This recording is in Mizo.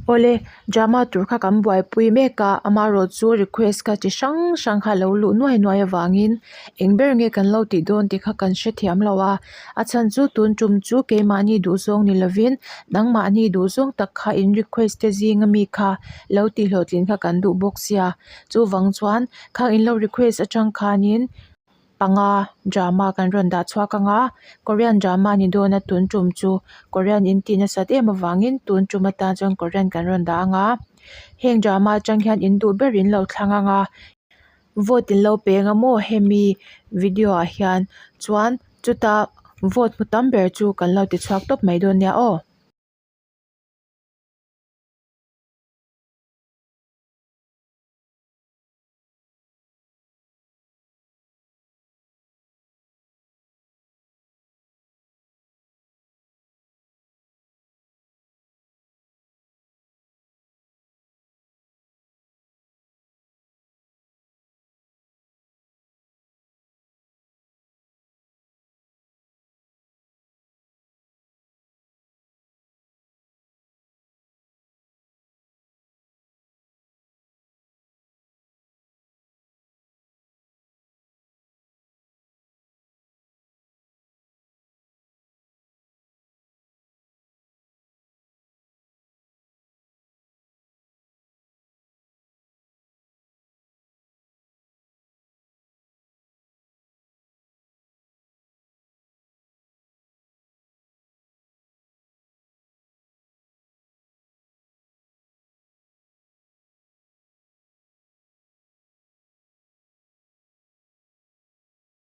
Awle, drama tur kha kan buaipui mek a, amaherawhchu request kha chi hrang hrang kha a lo luh nuai nuai avangin eng ber nge kan lo tih dawn tih kha kan hrethiam lo a, a chhan chu tun tum chu keimahni duhzawng ni lovin nangmahni duhzawng tak kha in request te zing ami kha lo tih hlawhtlin kha kan duh bawk sia, chuvang chuan khang in lo request atang khanin. Panga drama kan rawn dah chhuak ang a Korean drama ni dawn a tun tum chu Korean in tih nasat em avangin tun tum atan chuan Korean kan rawn dah ang a heng drama atang hian in duh ber in lo thlang ang a vote in lo pe ang a maw hemi video ah hian chuan chuta vote hmu tam ber chu kan lo ti chhuak tawp mai dawn nia aw.